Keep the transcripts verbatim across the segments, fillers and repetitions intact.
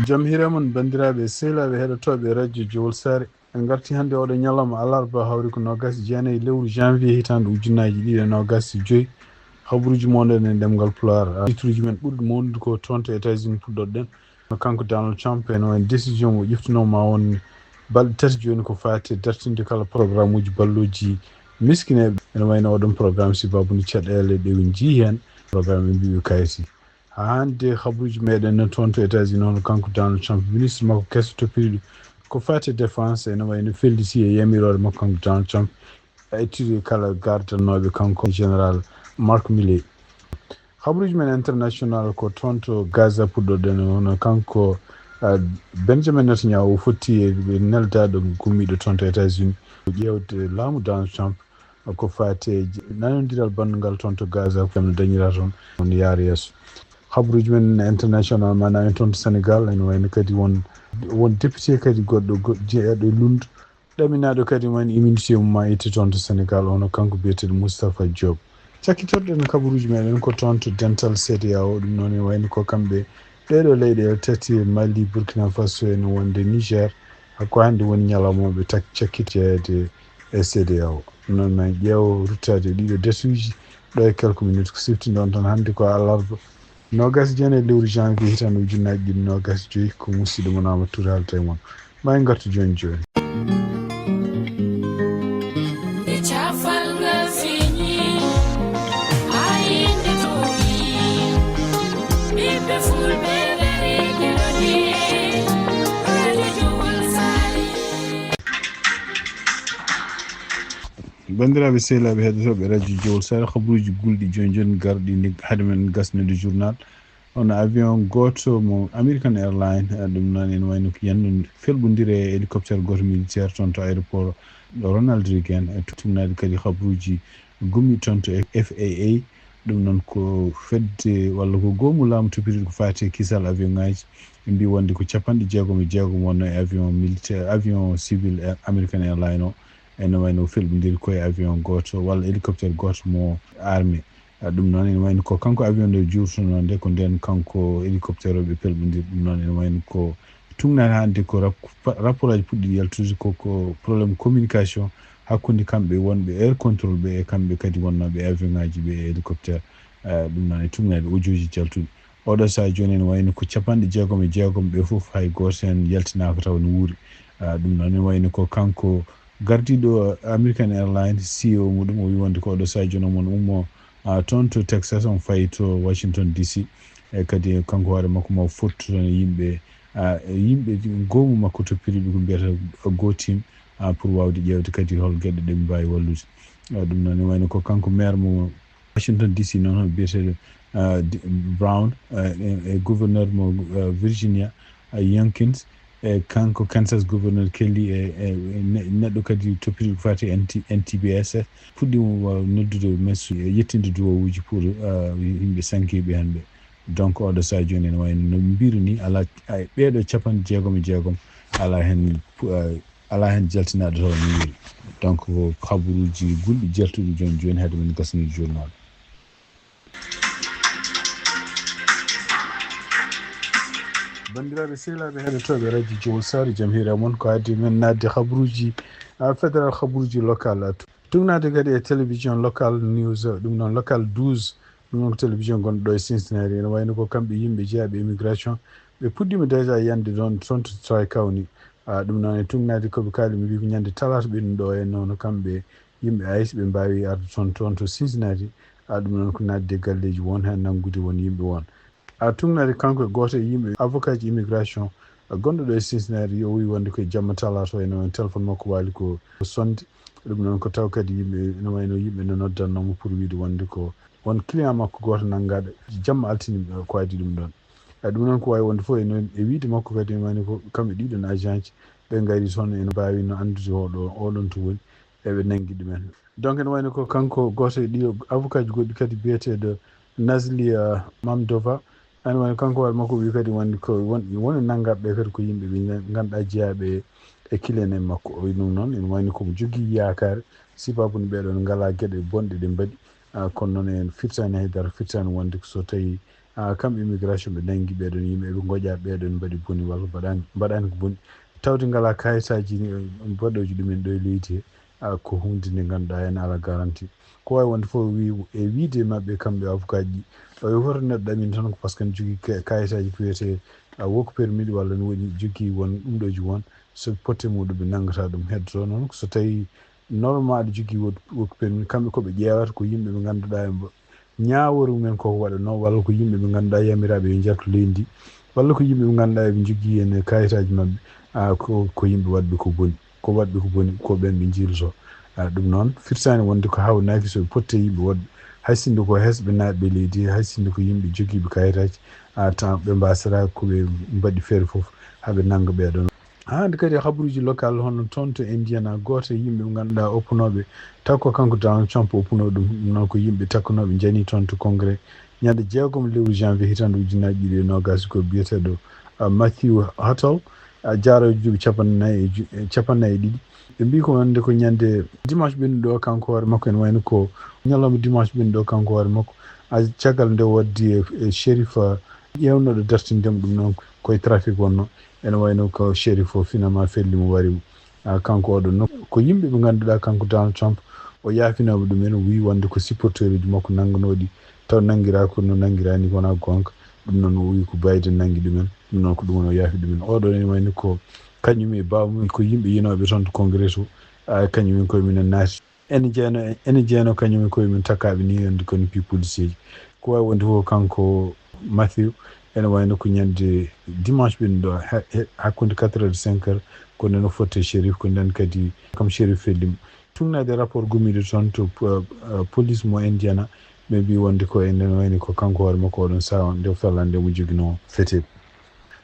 Jam hiire mon, banndiraaɓe sehilaaɓe heɗotooɓe radio Jowol Saare. En ngarti hannde oɗo ñalawma alarba, hawri ko noogas e jeenayi lewru janvier hitaande ujunnaaji ɗiɗi e noogas e joy. Habaruuji mon e ɗemngal Pulaar. Titruuji men ɓurɗi mawnude ko toon to États-Unis puɗɗoɗen. Kanko Donald Trump, ene wayi no décision mo ƴeftunoo ma won balɗe tati jooni ko faati e dartinde kala programme uji balluuji miskineeɓe. Ene wayi no oɗon programme, sababu no caɗeele ɗe ɓe njii heen, programme ɓe mbii ɓe kayiti. Haa hannde habaruuji meɗen no toon to États-Unis, hono kanko Donald Trump, ministre makko keso toppitiiɗo ko faati e défense, ene wayi no felliti e yamiroore makko kanko Donald Trump, a ittiri kala gardanooɓe kanko général Mark Milley. Habaruuji men international ko toon to Gaza puɗɗoɗen, hono kanko, ah, Benjamin Netanyahu, o fotti e neldaaɗo gummiiɗo toon to États-Unis, ƴeewde laamu Donald Trump ko faati e nanondiral banngal toon to Gaza, ko no dañira toon, on yaara yeeso. Habaruuji men international, maanaam en toon to Sénégal, ene wayi no kadi won, won député kadi goɗɗo, go-, jeeyaɗo e Lundu, ɗaminaaɗo kadi won immunité mum ma itte toon to Sénégal, ono kanko biyeteeɗo Moustapha Diop. Cakkitorɗen habaruuji meɗen ko toon to dental C D A O, ɗum noon ene wayi no ko kamɓe ɗee ɗoo leyɗe tati, Mali, Burkina Faso, ene wonde Niger, ko hannde woni ñalawma ɓe tak-, cakkiti jeyeede e C D A O. Ɗum noon, ma en ƴeew ruttaade e ɗiɗo datuuji ɗo e quelques minutes. Ko sifti ɗon tan hannde ko alarba, noogas e jeenayi lewru janvier hitaande ujunnaaji ɗiɗi noogas e joy. Ko musiɗɗo mon Amadou Touré haalta e mon. Ma en ngartu jooni jooni. Nde cafal ngal feeñi, haa yimɓe toowi, ɓiɓɓe fulɓe dareeɓe ɗo de, radio Jowol Saare. Banndiraaɓe sehilaaɓe heɗotooɓe radio Jowol Saare, habaruuji gulɗi jooni jooni garɗi ni hade men gasnude journal. Hono avion gooto mo American Airlines, eh, ɗum noon ene wayi no ko yannude felɓondire e hélicoptère gooto militaire toon to aéroport Ronald Reagan, e tuugnaade kadi habaruuji gummiiɗi toon to F A A. Ɗum noon ko fedde walla ko goomu laamu toppitiiɗo ko faati e kisal avion ŋaaji. Ɓe mbii wonde ko capanɗe jeegom e jeegom wonnoo e avion militaire, avion civil, eh, American Airlines o. Ene wayi no felɓondiri ko e avion gooto walla hélicoptère gooto mo armée. Ah, ɗum noon ene wayi no ko kanko avion nde juurtunoo nde, ko ndeen kanko hélicoptère o ɓe pelɓondiri. Ɗum noon ene wayi no ko tuugnaade hannde ko rap-, rapport aji puɗɗiiɗi yaltude, ko, ko problème communication hakkunde kamɓe wonɓe air control ɓe e kamɓe kadi wonnooɓe avion ŋaaji ɓe e hélicoptère. Ah, ɗum noon e tuugnaade audio ji jaltuɗi. Oɗo sahaa jooni ene wayi no ko capanɗe jeegom e jeegom ɓe fof hay gooto heen yaltinaaka taw ene wuuri. Ah, ɗum noon ene wayi no ko kanko gardiiɗo American Airlines, C E O muɗum, o wi wonde ko oɗo sahaa jooni omon ummo, ah, toon to Texas, on fayi to Washington D C. E kadi kanko hoore makko ma fottu toon e yimɓe, ah, e yimɓe goomu makko toppiriiɓe ko mbiyata Go Team, ah, pour waawde ƴeewde kadi hol geɗe ɗe mbaawi wallude. Ah, ɗum noon ene wayi no ko kanko maire mo Washington D C noon, hono biyeteeɗo, ah, Di-, Brown, ah, e, e gouverneur mo, ah, Virginia, ah, Youngkin, e kanko Kansas gouverneur Kelly, e, e, e ne-, neɗɗo kadi toppitiiɗo ko faati e N T, N T B S, puɗɗiima wa-, noddude message, e yettinde duwawuuji pour, ah, yimɓe sankiiɓe heen ɓe. Donc, oɗo sahaa jooni ene wayi no mbiri ni, alaa, ay, ɓeeɗo capanɗe jeegom e jeegom alaa heen pu-, ah, alaa heen jaltinaaɗo taw no wiiri. Donc, ko habaruuji gulɗi jaltuɗi jooni jooni hade men gasnude journal. Banndiraaɓe sehilaaɓe heɗotooɓe radio Jowol Saare, jam hiire mon. Ko addi men naatde habaruuji, ah, fédéral, habaruuji local, ah, tu-, tuugnaade kadi e télévision local news, ɗum noon local douze, ɗum noon ko télévision gonɗo ɗo e Cincinnati. Ene wayi no ko kamɓe yimɓe jeyaaɓe immigration, ɓe puɗɗiima déjà yande ɗoon toon to Tri County. Ah, ɗum noon e tuugnaade ko ɓe kaali, ɓe mbii ko ñande talaata ɓe ɗum ɗo en noon kamɓe yimɓe ice ɓe mbaawi arde toon, toon to Cincinnati. Ah, ɗum noon ko naatde galleeji won heen nanngude won yimɓe won. Ah, tuugnaade kanko e gooto e yimɓe avocat ji immigration, ah, gonɗo ɗo e Cincinnati, o wi wonde ko e jamma talaata o ene won téléphone makko waali ko sonde. Ɗum noon ko taw kadi yimɓe no wayno yimɓe no noddannoo mo pour wiide wonde ko won client makko gooto nanngaaɗo jamma altine, ah, ko adii ɗum ɗoon. E ɗum noon ko waawi wonde fof e noon e wiyde makko kadi ene wayno ko kamɓe ɗiɗon agent ji ɓe ngari toon ene mbaawi no anndude oɗo, oɗon to woni, eɓe nanngi ɗumen. Donc ene wayno ko kanko gooto e ɗiɗo avocat ji goɗɗi kadi biyeteeɗo Nazli, ah, Mamdova, ene wayno kanko hoore makko wi kadi wonde ko won, won e nanngaaɓe ɓe kadi ko yimɓe ɓe ngannduɗaa jeyaaɓe e client en makko. O wi ɗum noon ene wayno ko mo jogii yaakaare, sibabu no ɓeɗon ngalaa geɗe bonɗe ɗe mbaɗi, ah, kono noon en firtaani hay dara, firtaani wonde ko so tawi Ah, kamɓe immigration ɓe nanngi ɓeɗon yimɓe, ɓe ngoƴa ɓeɗon mbaɗi boni walla mbaɗani, mbaɗani ko boni. Tawde ngala kayitaji ni, baɗoji ɗumen ɗo e leydi he, ah, ko hunde nde ngannduɗaa en ala garanti. Ko wawi wonde fof wi e wiide maɓɓe kamɓe avocat ji, o yo hoto neɗɗo ɗamin tan ko parce que ne jogii ka-, kayitaji ko wiyete, ah, work permit walla ne woni jogii won ɗum ɗoji won, so potte muɗum ɓe nanngata ɗum heddoto noon. So tawi normal jogii work, work permit, kamɓe ko ɓe ƴeewata ko yimɓe ɓe ngannduɗaa en ba-, ñaawore mumen koko waɗanoo, walla ko yimɓe ɓe ngannduɗaa yamiraaɓe yo njartu leydi ndi, walla ko yimɓe ɓe ngannduɗaa eɓe njogii heen kayitaaji maɓɓe, ah, ko, ko yimɓe waɗɓe ko boni, ko waɗɓe ko boni, ko ɓeen ɓe njilto. Ah, ɗum noon, firtaani wonde ko hawnaaki so ɓe potti e yimɓe woɗɓe, hay sinno ko hesɓe naatɓe leydi, hay sinno ko yimɓe jogiiɓe kayitaaji, ah, taw ɓe mbaasata ko ɓe mbaɗi feere fof haa ɓe nannga ɓeeɗoon. Haa hannde kadi, habaruuji local hono toon to Indiana, gooto e yimɓe ɓe ngannduɗaa oppunooɓe, taw ko kanko Donald Trump oppunoo ɗum, ɗum noon ko yimɓe takkunooɓe njani toon to Congrès. Ñande jeegom lewru janvier hitaande ujunnaji ɗiɗi e noogas ko biyeteeɗo, ah, Matthew Hochul, ah, jaaroojo duuɓi cappanɗe nayi e ju-, e cappanɗe nayi e ɗiɗi. Ɓe mbii ko wonde ko ñande dimanche ɓennuɗo kanko hoore makko, ene wayno ko ñalawma dimanche ɓennuɗo kanko hoore makko, ah, caggal nde o waddi e, e shérif, ah, ƴeewnooɗo dartinde mo ɗum noon koye trafic wonno. Ene wayno ko shérif o finalement felli mo wari mo. Ah, kanko oɗon noon ko yimɓe ɓe ngannduɗaa kanko Donald Trump o yaafinooɓe ɗum en, o wii wonde ko supporteruuji makko nannganooɗi taw nanngiraa ko no nanngiraa ni wonaa goonga. Ɗum noon o wii ko Biden nanngi ɗum en, ɗum noon ko ɗum woni o yaafi ɗum en. Oɗo ene wayno ko kañum e baaba mum ko yimɓe yinooɓe toon to Congrès to, ah, kañum en koye mum en naati. Ene jeeno, ene jeeno kañum e koye mum takkaaɓe ni wonde ko N P policier ji. Ko wawi wonde fof kanko Matthew, ene wayno ko ñande dimanche ɓennuɗo ha-, he-, hakkunde quatre heures e cinq heures, ko nden o fotte shérif, ko nden kadi kam shérif felli mo. Tugnaade rapport gummiiɗo toon to, uh, uh, police mo Indiana, ɓe mbii wonde ko e nden wayni ko kanko hoore makko oɗon sawa nde o fellande mo joginoo fetee.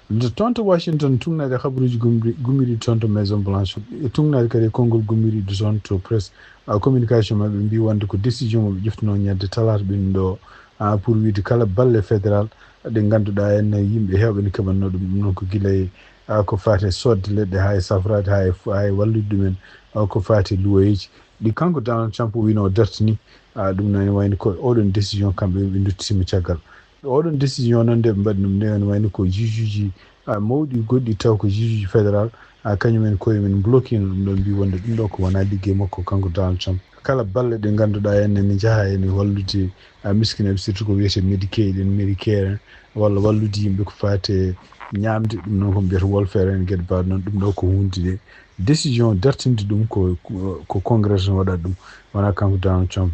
Nde toon to Washington, tugnaade habaruuji gumri-, gummiiɗi toon to Maison Blanche, e tugnaade kadi e konngol gummiiɗi toon to presse, uh, communication maɓɓe, mbii wonde ko décision mo ɓe ƴeftunoo ñande talaata ɓennuɗo, uh, pour wiide kala balle fédéral ɗe ngannduɗaa en yimɓe heewɓe ne keɓannoo ɗum, ɗum noon ko gila e, uh, ko faati e soodde leɗɗe haa e safraade haa e, haa e wallude ɗumen, uh, ko faati e luweeji. Ɗi kanko Donald Trump o wiino o dartini, ah, ɗum noon ene wayno ko oɗon décision kamɓe ɓe nduttiima caggal. Oɗon décision noon nde ɓe mbaɗi ɗum nde ene wayno ko juge uji, ah, mawɗi goɗɗi taw ko juge uji fédéral, ah, kañum en koye mum bloqué no ɗum ɗon mbii wonde ɗum ɗo ko wonaa liggey makko kanko Donald Trump. Kala balle ɗe ngannduɗaa en ene njaha ene wallude, ah, miskinaaɓe surtout ko wiyetee Medicaid en, Medicare en, walla wallude yimɓe ko faati e ñaamde, ɗum noon ko mbiyata welfare en, geɗe baaɗe noon, ɗum ɗo ko hunde nde décision dartinde ɗum ko, ko, ko Congrès no waɗata ɗum, wonaa kanko Donald Trump.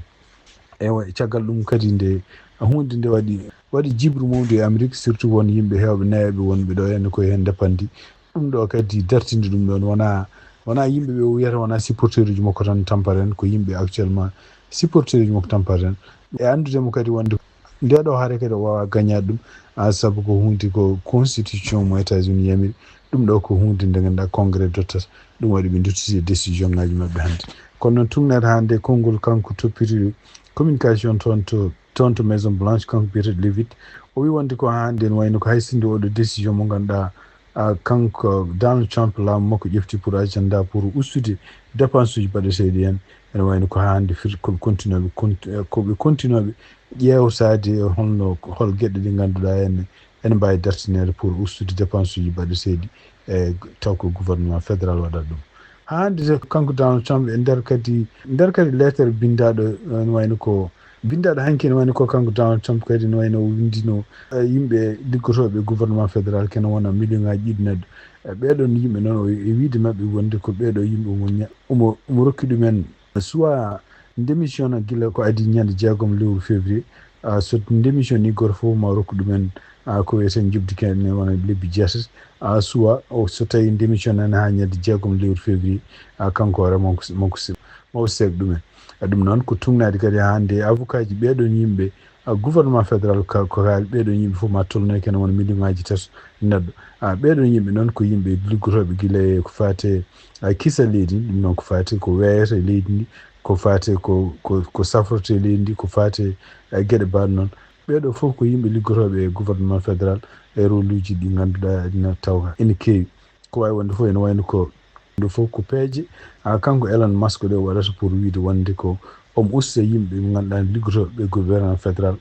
Ewa, caggal ɗum kadi nde huunde nde waɗi, waɗi jibru mawdu e Amérique, surtout won yimɓe heewɓe nayeeɓe wonɓe ɗo heen koye heen ndeppanndi. Ɗum ɗo kadi dartinde ɗum ɗoon wonaa, wonaa yimɓe ɓe o wiyata wonaa supporteruuji makko tan tampata heen, ko yimɓe actuellement supporteruuji makko tampata heen. E anndude mo kadi wonde nde ɗo hare kadi o waawaa gañaade ɗum, ah, sabu ko huunde ko constitution mo États-Unis yamiri. Ɗum ɗo ko huunde nde ngannduɗaa Congrès dottata. Ɗum waɗi ɓe nduttiti e décision ŋaaji maɓɓe hannde. Kono noon tugnaade hannde konngol kanko toppitiiɗo communication toon to, toon to Maison Blanche, kanko biyeteeɗo Leavitt, o wii wonde ko hannde ene wayno ko hay sinno oɗo décision mo ngannduɗaa, ah, kanko Donald Trump laamu makko ƴefti pour agenda pour ustude dépense uji baɗeteeɗi heen. Ene wayno ko hannde fir-, ko ɓe kontinooɓe, kont-, eh, ko ɓe kontinooɓe ƴeewtaade holno, hol geɗe ɗe ngannduɗaa en ene mbaawi dartineede pour ustude dépense uji baɗeteeɗi, e taw ko gouvernement fédéral waɗata ɗum. Haa hannde te kanko Donald Trump e nder kadi, nder kadi lettre binndaaɗo, eh, ene wayno ko, binndaaɗo hanki ene wayno ko kanko Donald Trump kadi ene wayno o winndino, eh, yimɓe liggotooɓe e gouvernement fédéral kene wona million ŋaaji ɗiɗi neɗɗo. Eh, ɓeeɗoon yimɓe noon o e wiide maɓɓe wonde ko ɓeeɗo yimɓe omo ña-, omo, omo rokki ɗumen soit démission gila ko adii ñande jeegom lewru février, ah, so démission ni gooto fof ma rokku ɗumen, ah, ko wiyetee njoɓdi kene wona lebbi jeetati, ah, soit o, so tawi démission nani haa ñande jeegom lewru février, ah, kanko hoore makko, makko si-, makko seek ɗumen. Ah, ɗum noon ko tugnaade kadi hannde avocat ji ɓeeɗoon yimɓe, ah, gouvernement fédéral ka, ko kaali ɓeeɗoon yimɓe fof ma tolnoy kene wona million ŋaaji tato neɗɗo. Ah, ɓeeɗoon yimɓe noon ko yimɓe liggotooɓe gila e ko faati e, ah, kisa leydi ndi, ɗum noon ko faati ko weeyoto e leydi ndi, ko faati ko, ko, ko safrete leydi ndi, ko faati e geɗe baaɗe noon. Ɓeeɗo fof ko yimɓe liggotooɓe e gouvernement fédéral e rôle uji ɗi ngannduɗaa ina tawa ina keewi. Ko wawi wonde fof ene wayno ko, ɗum fof ko peeje, ah, kanko Elon Musk ɗe o waɗata pour wiide wonde ko omo usta yimɓe ɓe ngannduɗaa liggotooɓe e gouvernement fédéral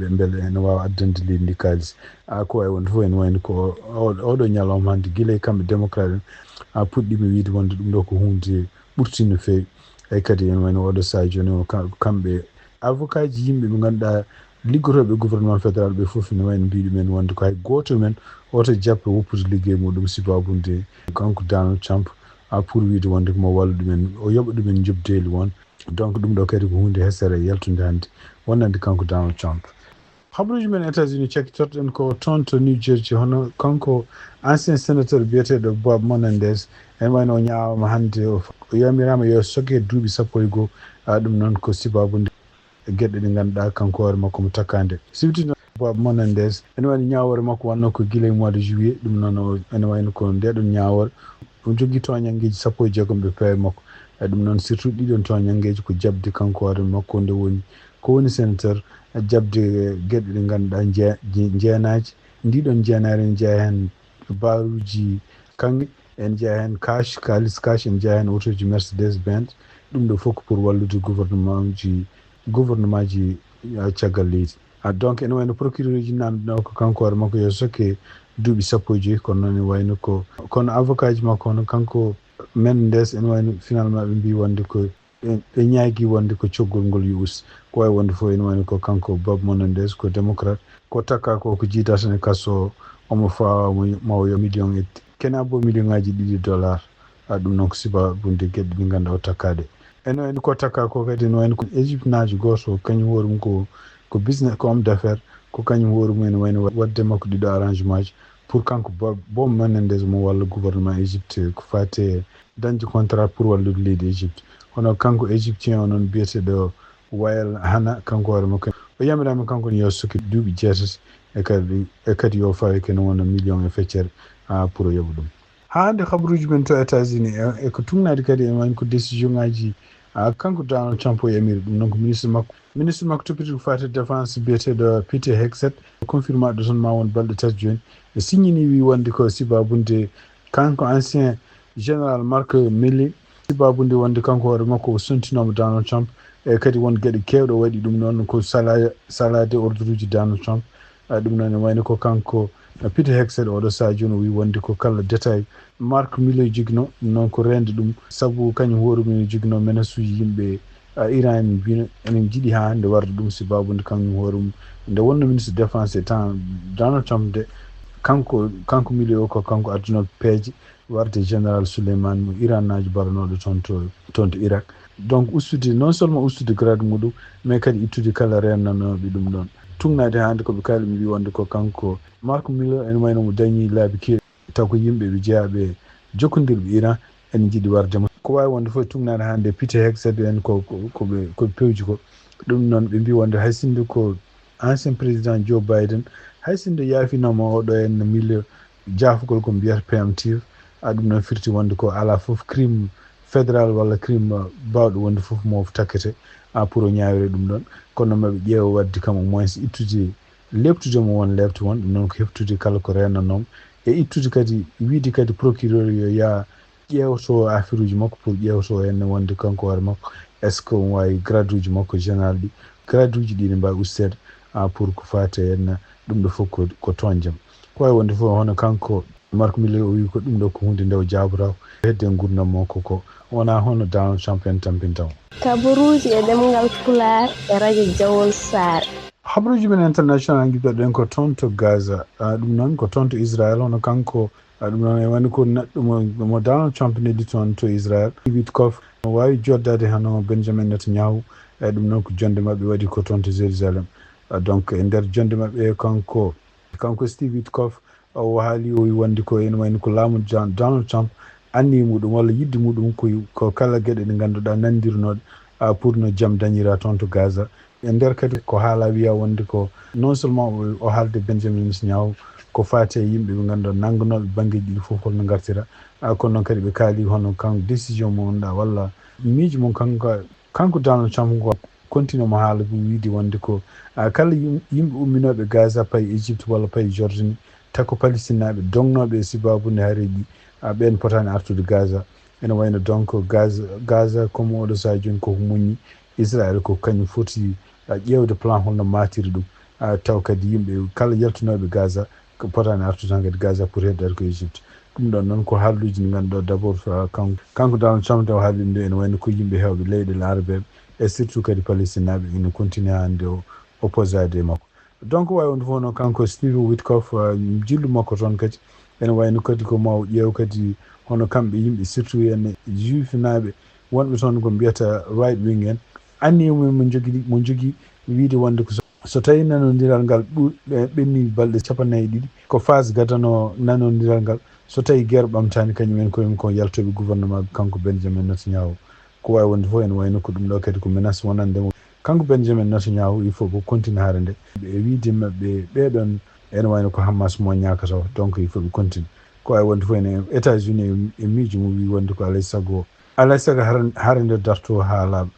mbele ene waawa addande leydi ndi kaalis. A ko wayi wonde fof ene wayno ko oɗo ñalawma hannde gila e kamɓe démocrate en a puɗɗiima wiide wonde ɗum ɗo ko huunde ɓurti no feewi. Eyi kadi ene wayno oɗo sahaa jooni o kamɓe avocat ji yimɓe ɓe ngannduɗaa liggotooɓe gouvernement fédéral ɓe fof ene wayno mbiɗo men wonde ko hay gooto men oto jappe woppude liggey muɗum sibaabude kanko Donald Trump a pour wiide wonde ko mo wallu ɗumen o yoɓa ɗumen jobdeeli won. Donc ɗum ɗo kadi ko huunde hesere e yaltude hannde wonande kanko Donald Trump. Habruuji men États-Unis cakkitorɗen ko toon to New Jersey hono kanko ancien sénateur biyeteeɗo Bob Menendez en wayno o ñaawama hannde o yamiraama yo soke duuɓi sappo e goo. A ɗum noon ko sibaabude geɗe ɗe ngannduɗaa kanko hoore makko mo takkaande siwtino Bob Menendez ene wayno ñaawoore makko wonno ko gila e mois de juillet ɗum noon ene wayno ko ndeɗon ñaawoore. Ɗum jogii tooñanngeeji sappo e jeegom ɓe peewe makko. E ɗum noon surtout ɗiɗon tooñanngeeji ko jaɓde kanko hoore makko nde woni ko woni sénateur jaɓde geɗe ɗe ngannduɗaa jeenaaji. Ndiɗon jeenaari ene jeyaa heen baaruuji kaŋŋe, ene jeyaa heen cash, kaalis cash, ene jeyaa heen otooji Mercedes Benz. Ɗum ɗo fof ko pour wallude gouvernement ji gouvernement ji caggal leydi. Donc ene wayno procureur uji namdino ko kanko hoore makko yo sokke duuɓi sappo e joyi kono noon ene wayno ko kono avocat ji makko hono kanko Menendez ene wayno finalement ɓe mbi wonde ko ɓe ñaagi wonde ko coggol ngol yo usto. Ko wawi wonde fof ene wayno ko kanko Bob Menendez ko démocrate ko takka ko ko jiida tan e kaso omo fawa mo yo million e kena bo million ngaji ɗiɗi dollar. A ɗum noon ko sibaabude geɗe ɗe ngannduɗaa o takkaade. Ene wayno ko takka ko kadi ene wayno ko Égyptenaajo gooto kañum hoore mum ko ko business ko homme d'affaires ko kañum hoore mum ene wayno waɗde makko ɗiɗo arrangement ji pour kanko Bob Menendez mo walla gouvernement Égypte ko faati e dañde contrat pour wallude leydi Égypte. Hono kanko Égyptien o noon biyeteeɗo Wael Hana kanko hoore makko o yamiraama kanko ne yo sokke duuɓi jeetati e kadi e kadi yo fawe kene wona million e feccere pour o yoɓa ɗum. Haa hannde habaruuji men to États-Unis e ko tugnaade kadi ene wayno ko décision ngaji kanko Donald Trump o yamiri ɗum noon ko ministre makko ministre makko toppitiri ko faati défense biyeteeɗo Pete Hegseth confirmaɗo toon ma won balɗe tati jooni e signini wi wonde ko sibabunde kanko ancien général Mark Milley sibabunde wonde kanko hoore makko o sontinooma Donald Trump e kadi won geɗe kewɗe waɗi ɗum noon ko salade ordre uji Donald Trump. Ɗum noon ne wayno ko kanko Pete Hegseth oɗo saha jooni o wi wonde ko kala détail Mark Milley jogino ɗum noon ko rende ɗum sabu kañum hoore mum jogino menasuji yimɓe Iran en mbino enen jiɗi ha nde warde ɗum sibabunde kañum hoore mum nde wonno ministre défense e temps Donald Trump de kanko kanko Milley o ko kanko adduno peeje warde général Souleyman mo Iran naajo baranoɗo toon to toon to Irak. Donc ustude non seulement ustude grade muɗum mais kadi ittude kala rennanoɓe ɗum ɗon tugnade hande koɓe kaali ɓe mbi wonde ko kanko Mark Milley ene wayno mo dañi laabi kewi taw ko yimɓe ɓe jeeyaɓe jokkodirɓe Iran ene jiɗi warde mo ko wawi wonde fof tugnade hande Pete Hegseth en ko koɓe koɓe pewji ko ɗum noon ɓe mbi wonde hay sinde ko ancien président Joe Biden hay sinde yafinoma oɗo en Milley jaafugol ko mbiyata préemptive a ɗum noon firti wonde ko ala fof crime fédéral walla crime bawɗo wonde fof mo takkete a pour o ñaawire ɗum ɗon kono maɓe ƴeewa wadde kam au moins ittude leptude mo won lepte won ɗum noon ko heptude kala ko rennanomo e ittude kadi wiide kadi procureur yo yaa ƴeewto affaire uji makko pour ƴeewto henne wonde kanko hoore makko est ce que omo wawi grade uji makko général ɗi grade uji ɗi ne mbawi usteede a pour ko fate henne ɗum ɗo fof ko ko toñjam ko wawi wonde fof hono kanko Mark Milley o wi ko ɗum ɗo ko hunde nde o jaabotako hedde gurdam makko ko wona hono Donald Trump en tampinta mo. Kabaruuji e ɗemngal Pulaar e rajo Jawol Saare. Habaruuji men international jiɗɗoɗen ko toon to Gaza. Ɗum noon ko toon to Israel hono kanko ɗum noon e wani ko neɗɗo mo Donald Trump neldi toon to Israel Witkoff no wawi joddade hono Benjamin Netanyahu e ɗum noon ko jonde maɓɓe waɗi ko toon to Jérusalem. Donc e nder jonde maɓɓe kanko kanko Steve Witkoff o haali o wi wonde ko ene wayno ko laamu Donald Trump anniye muɗum walla yidde muɗum ko ko kala geɗe ɗe ngannduɗaa nanndirnooɗe pour no jam dañira toon to Gaza e nder kadi ko haala wiya wonde ko non seulement o haalde Benjamin Netanyahu ko faati e yimɓe ɓe ngannduɗaa nanngunooɓe banngeeji ɗiɗi fof holno ngartira kono noon kadi ɓe kaali hono kan décision mo ngannduɗaa walla miijo mo kanko kanko Donald Trump ko continue mo haala ɗum wiide wonde ko kala yimɓe umminooɓe Gaza payi Égypte walla payi Jordanie taw ko Palestine naaɓe dognooɓe e sibaabu nde hareeji ɓeen potaani artude Gaza ene wayno donc Gaza Gaza comme oɗo saha jooni koko muññi Israel ko kañum foti ƴeewde plan holno maatiri ɗum Ah, taw kadi yimɓe kala yaltunooɓe Gaza ko potaani artude tan kadi Gaza pour heddaade ko Égypte. Ɗum ɗon noon ko haalluuji ɗi ngannduɗaa d'abord, ah, kan-, kanko Donald Trump taw haali ɗum ɗo ene wayno ko yimɓe heewɓe leyɗe larabeeɓe e surtout kadi Palestinaaɓe ene continue hannde o opposaade e makko. Donc waawi wonde fof noon kanko Steve Witkoff, ah, jillu makko toon kadi ene wayno kadi ko maw ƴeew kadi hono kamɓe yimɓe surtout ene juifinaaɓe wonɓe toon ko mbiyata right wing en. Anniye mum mo jogii, mo jogii wiide wonde ko so, so tawii nanondiral ngal ɗu-, ɓe-, ɓenni balɗe capanɗe nayi e ɗiɗi, ko phase gadano nanondiral ngal. So tawii guerre ɓamtaani, kañum en koye mum ko yaltooɓe gouvernement kanko Benjamin Netanyahu. Ko waawi wonde fof ene wayno ko ɗum ɗo kadi ko menace wonande mo. Kanko Benjamin Netanyahu, il faut ko continue haare nde. E wiide maɓɓe ɓeɗon ene wayno ko Hamas mo ñaakata o, donc il faut ɓe continue. Ko waawi wonde fof ene États-Unis e, e miijo mum wi wonde ko alay sago, alay sago hara, hara nde darto haa laaɓa.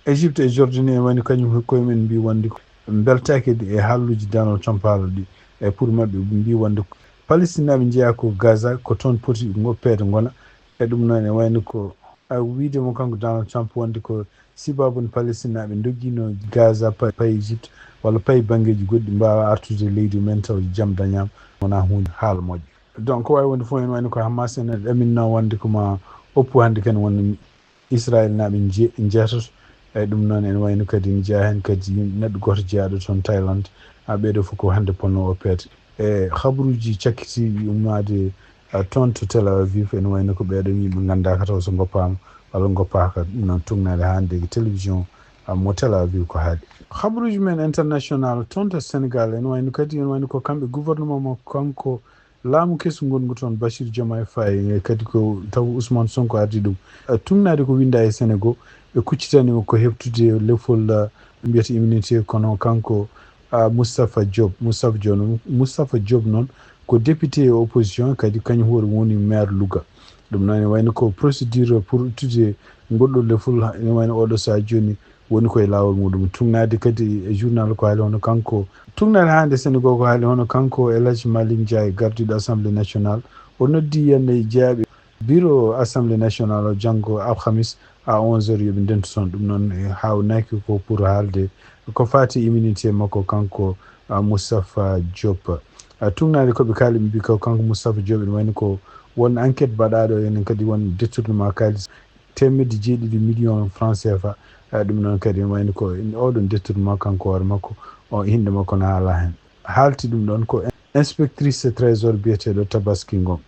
Égypte e Jordanie en wayno kañum koye mum en mbi wonde ko mbeltaaki e haalluuji Donald Trump haala ɗi. E pour maɓɓe mbi wonde Palestine naaɓe njeeya ko Gaza ko toon poti ngoppeede ngona. E ɗum noon ene wayno ko a wiide mo kanko Donald Trump wonde ko sibabu no Palestine naaɓe ndoggino Gaza pa-, pay Égypte walla pay banngeeji goɗɗi mbaawa artude e leydi mumen taw jam dañaama wonaa huunde haala moƴƴo. Donc ko waawi wonde fof ene wayno ko Hamas ene ɗaminno wonde ko ma oppu hannde ken wonde Israel naaɓe nje-, njeetato. Eyi ɗum noon ene wayno kadi ne jeyaa heen kadi yim-, neɗɗo gooto jeyaaɗo toon Thaïlande. A ɓeeɗo fof ko hannde ponno oppeede. E habaruuji cakkitiiɗi ummaade, a, toon to Tel Aviv ene wayno ko ɓeeɗo yimɓe nganndaaka taw so ngoppaama walla ngoppaaka, ɗum noon tugnaade hannde e télévision, a, mo Tel Aviv ko haali. Habaruuji men international toon to Sénégal ene wayno kadi ene wayno ko kamɓe gouvernement mo kanko laamu kesu ngongu toon Bachir Diomaye Faye e kadi ko taw Ousmane Sonko ardi ɗum. A, tugnaade ko winnda e Sénégal ɓe kuccitani ko heɓtude lefol, a, mbiyata immunité kono kanko a, Moustapha Diop. Moustapha Diop noon, Moustapha Diop noon ko député e opposition, kadi kañum hoore woni maire Louga. Ɗum noon ene wayno ko procédure pour ittude ngol ɗo lefol, ene wayno oɗo sahaa jooni woni koye laawol muɗum. Tugnaade kadi e journal ko haali hono kanko, tugnaade hannde Sénégal ko haali hono kanko El Hadji Malick Ndiaye, gardiiɗo Assemblée nationale, o noddi hannde jeyaaɓe bureau Assemblée nationale o janngo alhamis à onze heures yo ɓe ndentu toon. Ɗum noon e haawnaaki ko pour haalde ko faati immunité makko kanko, a, Moustapha Diop. A, tugnaade ko ɓe kaali ɓe mbi ko kanko Moustapha Diop ene wayno ko won enquête baɗaaɗo enen kadi won détournement kaalis teemedde jeeɗiɗi million franc C F A. A, ɗum noon kadi ene wayno ko oɗon détournement kanko hoore makko o innde makko na alaa heen. Haalti ɗum ɗoon ko inspectrice trésor biyeteeɗo Tabaski Ngom.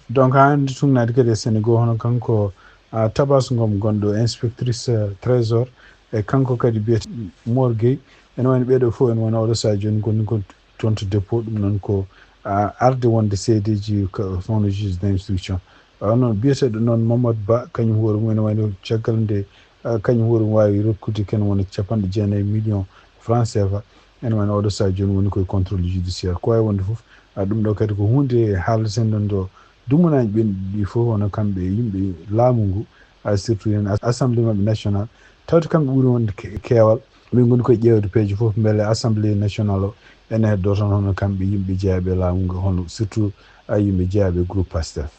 Donc haa hannde tugnaade kadi e Sénégal hono kanko, a, Tabas Ngom gonɗo inspectrice, a, trésor e kanko kadi biyete Mor Gueye. Ene wayno ɓeeɗo fof ene wayno oɗo sahaa jooni ko ni ko toon to dépôt ɗum noon ko, a, arde wonde seedeeji ko hono juge d'instruction. A, noon biyeteeɗo noon Mamadou Ba kañum hoore mum ene wayno caggal nde, a, kañum hoore mum waawi rokkude ken wona capanɗe jeenayi million franc C F A. Ene wayno oɗo sahaa jooni woni koye contrôle judiciaire. Ko waawi wonde fof, a, ɗum ɗo kadi ko huunde haaleten ɗon ɗo dumunaaji ɓenɗi ɗi fof, hono kamɓe e yimɓe laamu ngu, a, surtout heen as-, assemblée maɓɓe national, tawde kamɓe ɓuri wonde ke-, keewal. Min ngoni koye ƴeewde peeje fof mbele assemblée national o ene heddoo toon hono kamɓe yimɓe jeyaaɓe laamu ngu, hono surtout, a, yimɓe jeyaaɓe groupe Pastef.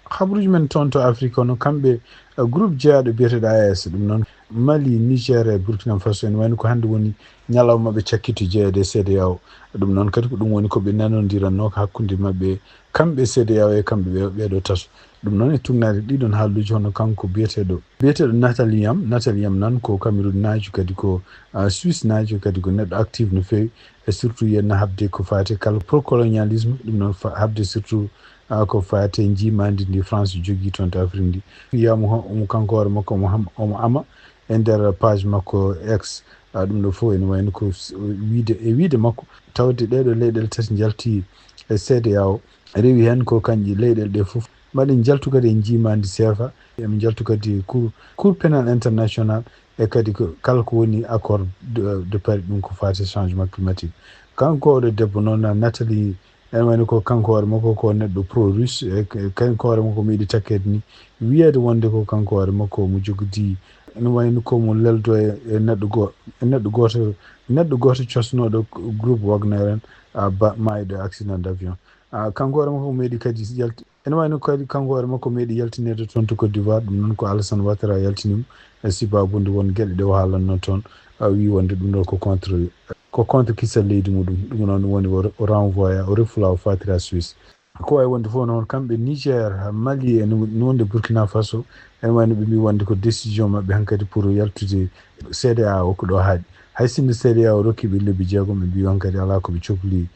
Habaruuji men toon to Afrique, hono kamɓe, eh, groupe jeyaaɗo biyeteeɗo A E S, ɗum noon Mali, Niger e Burkina Faso, ene wayno ko hannde woni ñalawma maɓɓe cakkiti jeyeede e C E D E A O. Ɗum noon kadi ko ɗum woni ko ɓe nanondirannoo ko hakkunde maɓɓe, kamɓe C E D E A O e kamɓe ɓe, ɓeeɗo tato. Ɗum noon e tugnaade ɗiɗon haalluuji hono kanko biyeteeɗo, biyeteeɗo Nathalie Yam. Nathalie Yam nan ko Cameroun naajo kadi ko, ah, Suisse naajo kadi ko neɗɗo active no feewi. E surtout yenna haɓde ko faati kala pro-colonialisme, ɗum noon fa-, haɓde surtout a, ko faati e njiimaandi ndi France jogii toon to Afrique ndi. Wiyama ho-, omo kanko hoore makko omo ham-, omo ama e nder page makko X. A, ɗum ɗo fof ene wayno ko s-, wiide, e wiide makko, tawde ɗeɗo leyɗele tati njalti e C E D E A O, rewi heen ko kanƴe leyɗele ɗe fof. Mbaɗen njaltu kadi e njiimaandi C F A, emin njaltu kadi e Cour, Cour pénal international, e kadi ko kala ko woni accord de, de Paris, ɗum ko faati e changement climatique. Kanko oɗo debbo noon, Nathalie, ene wayno ko kanko hoore makko ko neɗɗo pro-russe, e k-, kanko hoore makko meeɗi takkeede ni, wiyeede wonde ko kanko hoore makko mo jogodi, ene wayno ko mo leldo e, e neɗɗo go-, e neɗɗo gooto, neɗɗo gooto cosnooɗo groupe Wagner en, a, ba-, maayɗo e accident d'avion. A, kanko hoore makko meeɗi kadi yalti-, ene wayno kadi kanko hoore makko meeɗi yaltineede toon to Côte d'Ivoire, ɗum noon ko Alassane Ouattara yaltini mo, e sibabude won geɗe ɗe o haalanno toon, a, wi wonde ɗum ɗo ko contre ko contre kisal leydi muɗum. Ɗum noon woni o renvoya, o refula, o fatira Suisse. Ko wawi wonde fof noon, kamɓe Niger, Mali e nunde Burkina Faso, en wayno ɓe mbi wonde ko décision maɓɓe hankadi pour yaltude C D A O ko ɗo haaɗi. Hay sinno C D A O rokki ɓe lebbi jeegom, ɓe mbi hankadi ala ko ɓe cokli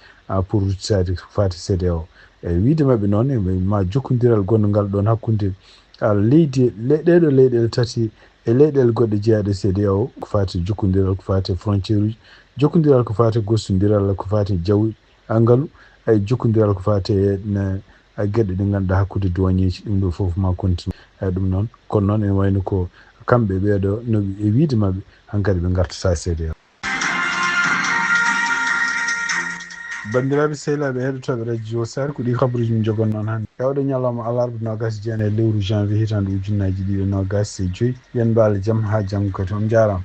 pour ruttitade fati C D A O. E wiide maɓɓe noon, e ma jokkondiral gonngal ɗon hakkunde leydi, ɗeɗo leyɗele tati e leyɗele goɗɗe jeyaɗe C D A O, ko fati jokkondiral, ko fati frontière uji, jokkondiral ko fati gostondiral, ko fati jawdi, ngalu, ay jokkondiral ko fati e geɗe ɗe ngannduɗaa hakkunde douanier ji, ɗum ɗo fof ma continue. Ay ɗum noon, kono noon ene wayno ko kamɓe ɓeeɗo no e wiide maɓɓe hankadi ɓe ngartata C D A O. Banndiraaɓe sehilaaɓe heɗotooɓe radio Sar, ko ɗi kabaruuji min jogon noon hannde. E oɗo ñalawma alarba nogas e jeenayi e lewru janvier hitaande ujunnaji ɗiɗi e nogas e joyi. Yen mbaal jam haa janngo kadi. On njaaraama.